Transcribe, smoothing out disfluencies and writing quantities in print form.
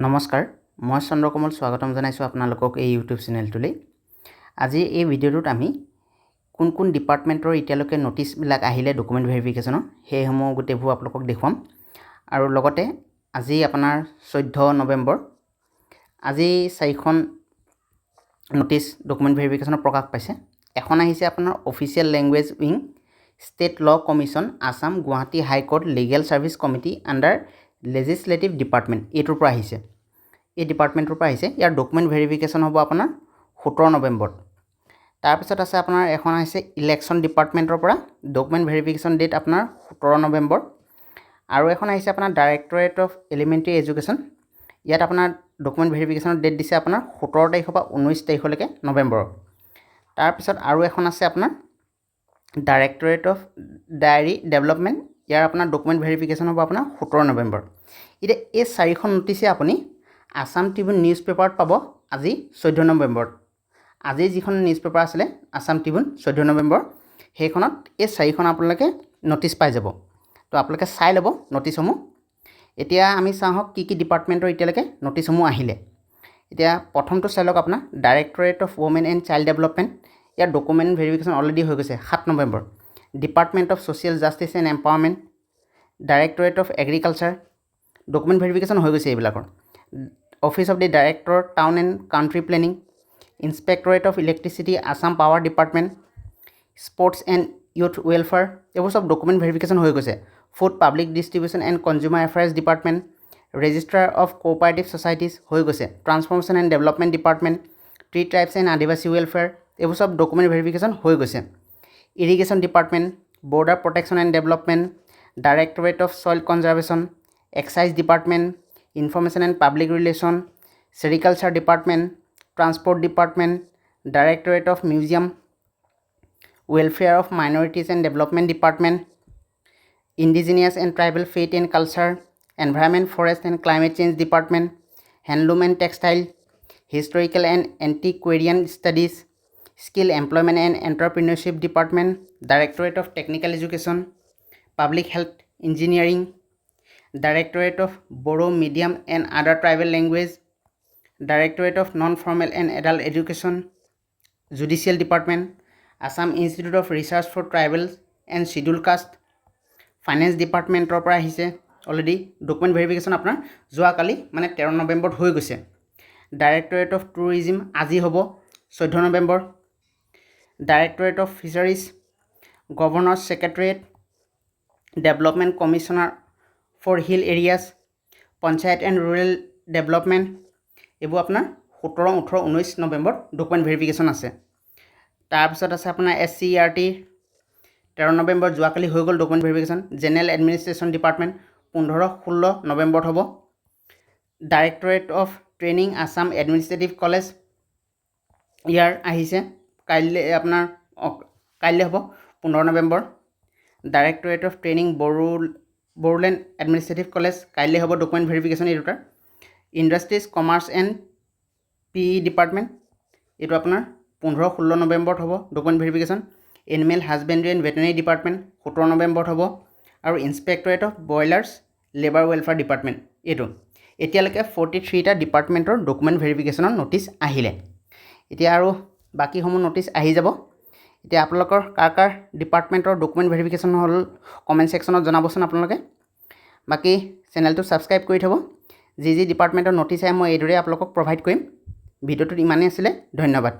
নমস্কাৰ, মই চন্দ্ৰকমল স্বাগতম জনাইছোঁ আপোনালোকক এই ইউটিউব চেনেলটোলৈ। আজি এই ভিডিঅ'টোত আমি কোন কোন ডিপাৰ্টমেণ্টৰ এতিয়ালৈকে ন'টিছবিলাক আহিলে ডকুমেণ্ট ভেৰিফিকেশ্যনৰ, সেইসমূহ গোটেইবোৰ আপোনালোকক দেখুৱাম। আৰু লগতে আজি আপোনাৰ 14 নৱেম্বৰ, আজি চাৰিখন ন'টিছ ডকুমেণ্ট ভেৰিফিকেশ্যনৰ প্ৰকাশ পাইছে। এখন আহিছে আপোনাৰ Official Language Wing, State Law Commission, Assam, Guwahati High Court, Legal Service Committee under Legislative Department, এইটোৰ পৰা আহিছে, এই ডিপাৰ্টমেণ্টটোৰ পৰা আহিছে। ইয়াৰ ডকুমেণ্ট ভেৰিফিকেশ্যন হ'ব আপোনাৰ 17 নৱেম্বৰত। তাৰপিছত আছে আপোনাৰ এখন আহিছে ইলেকশ্যন ডিপাৰ্টমেণ্টৰ পৰা, ডকুমেণ্ট ভেৰিফিকেশ্যন ডেট আপোনাৰ 17 নৱেম্বৰ। আৰু এখন আহিছে আপোনাৰ ডাইৰেক্টৰেট অফ এলিমেণ্টেৰী এডুকেশ্যন। ইয়াত আপোনাৰ ডকুমেণ্ট ভেৰিফিকেশ্যনৰ ডেট দিছে আপোনাৰ 17 তাৰিখৰ পৰা 19 তাৰিখলৈকে নৱেম্বৰৰ। তাৰপিছত আৰু এখন আছে আপোনাৰ ডাইৰেক্টৰেট অফ ডেইৰী ডেভেলপমেণ্ট। ইয়াৰ আপোনাৰ ডকুমেণ্ট ভেৰিফিকেশ্যন হ'ব আপোনাৰ 17 নৱেম্বৰ। এতিয়া এই চাৰিখন ন'টিছে আপুনি আছাম ট্ৰিবিউন নিউজ পেপাৰত পাব আজি 14 নৱেম্বৰত। আজি যিখন নিউজ পেপাৰ আছিলে আছাম ট্ৰিবিউন 14 নৱেম্বৰ, সেইখনত এই চাৰিখন আপোনালোকে ন'টিছ পাই যাব। তো আপোনালোকে চাই ল'ব ন'টিছসমূহ। এতিয়া আমি চাওঁ আহক কি কি ডিপাৰ্টমেণ্টৰ এতিয়ালৈকে ন'টিছসমূহ আহিলে। এতিয়া প্ৰথমটো চাই লওক আপোনাৰ Directorate of Women and Child Development। Year document verification already হৈ গৈছে 7 November. Department of Social Justice and Empowerment, Directorate of Agriculture, document verification হৈ গৈছে এইবিলাকৰ। Office of the Director, Town and Country Planning, Inspectorate of Electricity, Assam Power Department, Sports and Youth Welfare, এইবোৰ চব document verification হৈ গৈছে। Food Public Distribution and Consumer Affairs Department, Registrar of Cooperative Societies হৈ গৈছে। Transformation and Development Department, Tea Tribes and Adivasi Welfare, এইবোৰ চব document verification হৈ গৈছে। Irrigation Department, Border Protection and Development, Directorate of Soil Conservation, Excise Department, Information and Public Relation, Sericulture Department, Transport Department, Directorate of Museum, Welfare of Minorities and Development Department, Indigenous and Tribal Faith and Culture, Environment, Forest and Climate Change Department, Handloom and Textile, Historical and Antiquarian Studies, Skill, Employment and Entrepreneurship Department, Directorate of Technical Education, Public Health Engineering, Directorate of Bodo Medium and Other Tribal Language, Directorate of Non Formal and Adult Education, Judicial Department, Assam Institute of Research for Tribal and Schedule Caste, Finance ডিপাৰ্টমেণ্টৰ পৰা আহিছে। Already document verification আপোনাৰ যোৱাকালি মানে 13 নৱেম্বৰত হৈ গৈছে। Directorate of tourism আজি হ'ব 14 November. Directorate of Fisheries, Governor Secretariat, Development Commissioner for Hill Areas, Panchayat and Rural Development, এইবোৰ আপোনাৰ 17, 18, 19 নৱেম্বৰত ডকুমেণ্ট ভেৰিফিকেশ্যন আছে। তাৰপিছত আছে আপোনাৰ এছচিইআৰটি, 13 নৱেম্বৰ যোৱাকালি হৈ গ'ল document verification. General administration department 15, 16 নৱেম্বৰত হ'ব। Directorate of Training, Assam Administrative College, ইয়াৰ আহিছে কাইলৈ আপোনাৰ, কাইলৈ হ'ব 15 November. Directorate of Training, Bodoland Administrative College, কাইলৈ হ'ব ডকুমেণ্ট ভেৰিফিকেশ্যন এই দুটাৰ। Industries, Commerce and PE Department, এইটো আপোনাৰ 15, 16 নৱেম্বৰত হ'ব document verification. Animal Husbandry and Veterinary Department 17 নৱেম্বৰত হ'ব। আৰু Inspectorate of Boilers, Labour Welfare Department, এইটো। এতিয়ালৈকে 43টা ডিপাৰ্টমেণ্টৰ ডকুমেণ্ট ভেৰিফিকেশ্যনৰ ন'টিছ আহিলে। এতিয়া আৰু বাকীসমূহ ন'টিছ আহি যাব। এতিয়া আপোনালোকৰ কাৰ কাৰ ডিপাৰ্টমেণ্টৰ ডকুমেণ্ট ভেৰিফিকেশ্যন হ'ল, কমেণ্ট ছেকশ্যনত জনাবচোন আপোনালোকে। বাকী চেনেলটো ছাবস্ক্ৰাইব কৰি থ'ব। যি যি ডিপাৰ্টমেণ্টৰ ন'টিছ আহে, মই এইদৰেই আপোনালোকক প্ৰভাইড কৰিম। ভিডিঅ'টোত ইমানেই আছিলে, ধন্যবাদ।